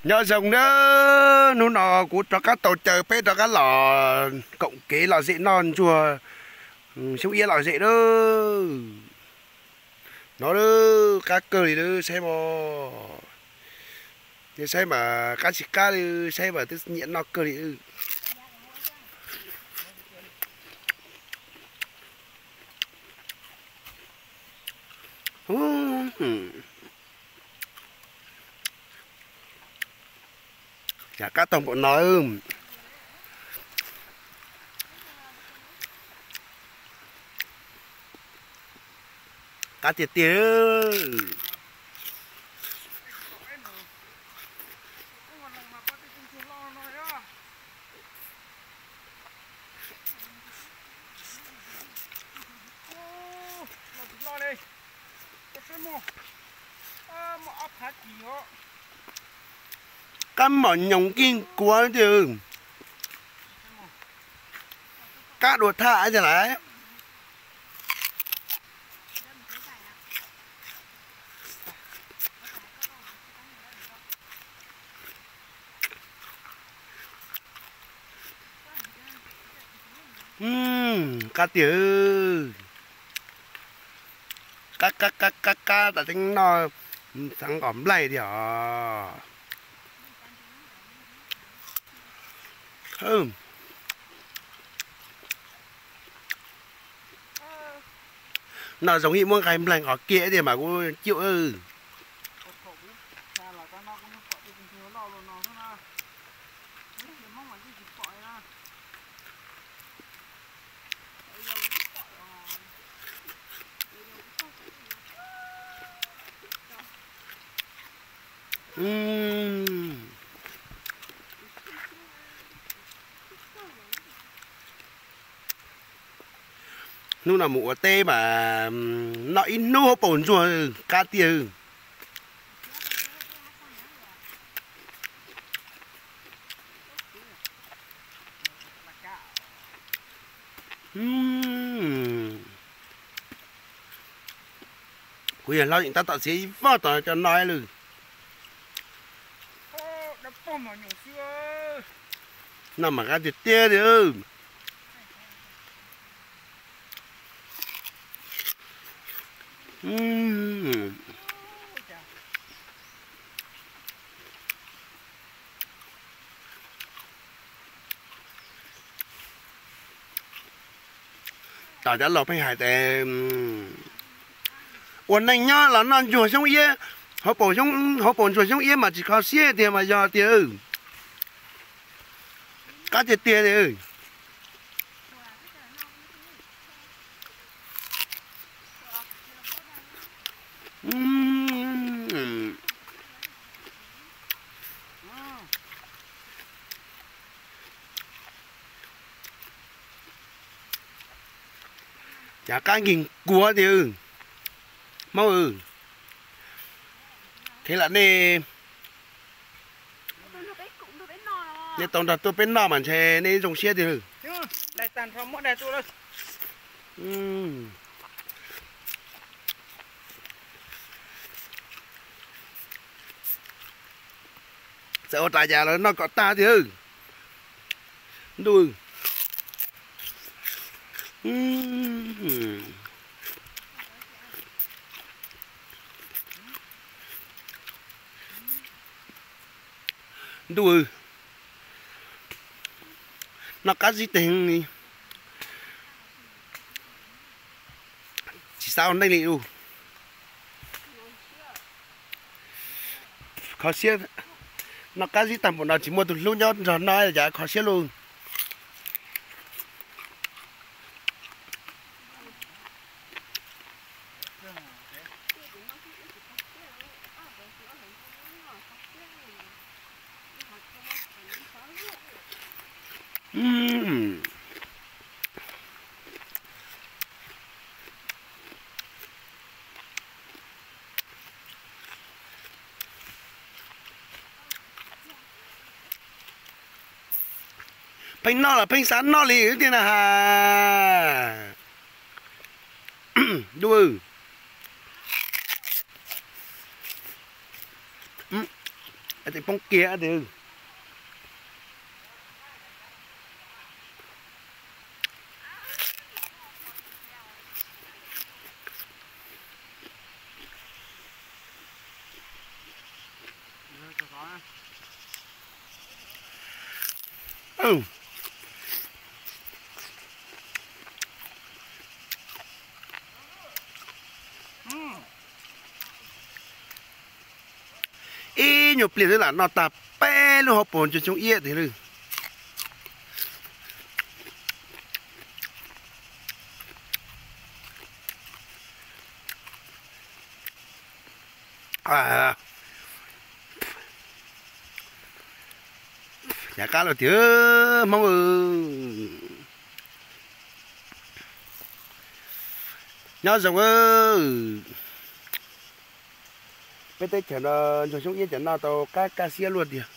Nyob zoo nawb, hnub no kuv rov qab tau caw peb rov qab los koom kev lom zem noj ntsuag xyoob iab lom zem lawm. No lawm, qab kawg li lawm, saib mas. Yog saib mas qab tsis qab li, saib mas twb nyiam noj kawg li. Cas qab tau npaum no. Qab tiag tiag. Qab mom nyoos kig kuav tiag. Qab dua thaj tiag lawm. Qab tiag. Qab qab qab qab qab tas teeb noj xav nqos nplaig tiag os. Noj zoo ib muab nqaij nplaig nqos kiag tiag mas kuv ciaj. Hnub no mus ua teb mas noj ib hnub hauv paus ntsuag qab tiag. Kuv yog hlob yeej tab tom txiav ib voj tos coj noj lawm. Noj mas qab tiag tiag li. Tom cov laus pheej hais tias ua neej nyob los noj ntsuag xyoob iab, hauv paus ntsuag xyoob iab mas tsis kho siab tiag mas yog tiag. Qab tiag tiag li. Cas qab nkeeg kuav tiag. Hmoob, qhia lam nej, nej tau nrog tuaj peb noj mas ntshe nej zoo siab tiag. Txawm ua cas los noj kom tag tiag. Ntuj, ntuj, noj qab zib teg li. Tsis xav ua neej li lauj. Kho siab, noj qab zib tag npaum no tsis muaj tus hlub nyob nrog noj cas kho siab lauj. Pheej noj los pheej xav noj li tiag na has. Ntuj, Poob kiag tiag. Ib nyuag pliag twb lam noj tag peb lub hauv paus ntsuag xyoob iab tiag lawm. Hnyav qab lawm tiag Hmoob. Nyob zoo. Peb teb chaws no ntsuag xyoob iab cov no tau qab kaj siab luaj tiag.